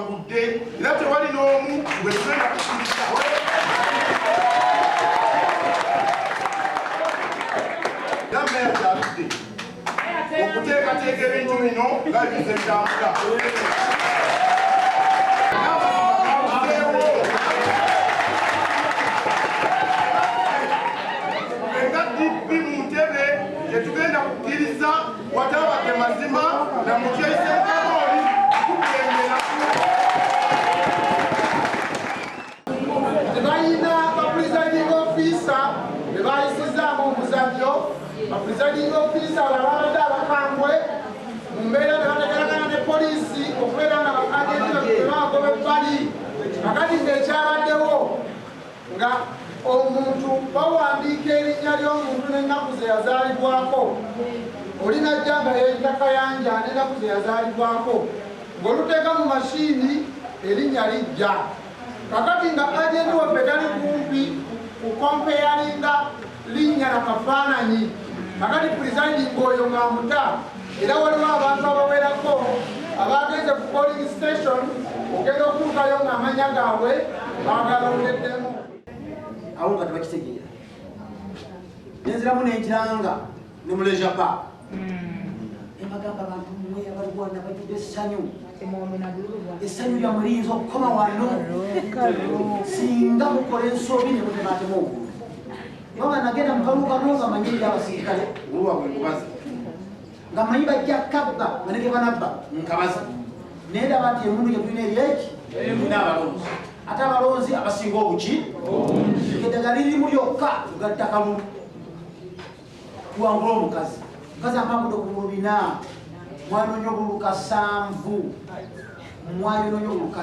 Tuwangudde era tewali n'omu gwe tugenda kukkiriza. Era meeya kyaludde okuteekateeka ebintu bino nga bize bitambula. Nga DP mu ntebe tetugenda kukkiriza watabadde mazima na mukyayise Kamooli kukulembera. Tebalina ba presiding officer be bayisizaamu omuzannyo. Ba presiding officer ababadde abakambwe mu mbeera ne bategeragana ne poliisi okubeera nga bakagenti bagoba ebbali. Kakati ng'ekyabaddewo nga omuntu bawandiika erinnya ly'omuntu n'ennaku ze yazaalibwako, oli najja nga yeeyita Kayanja n'ennaku ze yazaalibwako, ng'oluteeka mu mashini erinnya lijja. Kakati nga agenti waffe tali kumpi kukompeyalinga linnya na kafaananyi, kakati presiding oyo ng'amuta. Era waliwo abantu abawerako abagenze ku polling station ogenda okutuukayo ng'amanya gaabwe bagalondeddemu. Awo nga tebakitegeera, nenziramu nenkiranga ne mu leisure park embagamba abantu mmwe abalwana bajjudde essanyu, essanyu lyammwe liyinza okukoma wano singa mukola ensobi ne mutematema obululu. Kubanga nagenda mu kalulu kano nga manyi eri abasirikale nga manyi bajja kabba nga ne kebanabba nkabaza, naye ndaba nti emundu gye tulina eri eki tulina abalonzi, ate abalonzi abasinga obuki eddagala lirimu lyokka tugatta kalulu tuwangula omukazi. Mukazi ampangudde ku bululu 400, mwanoonya obululu 7, mwayonoonya obululu 7.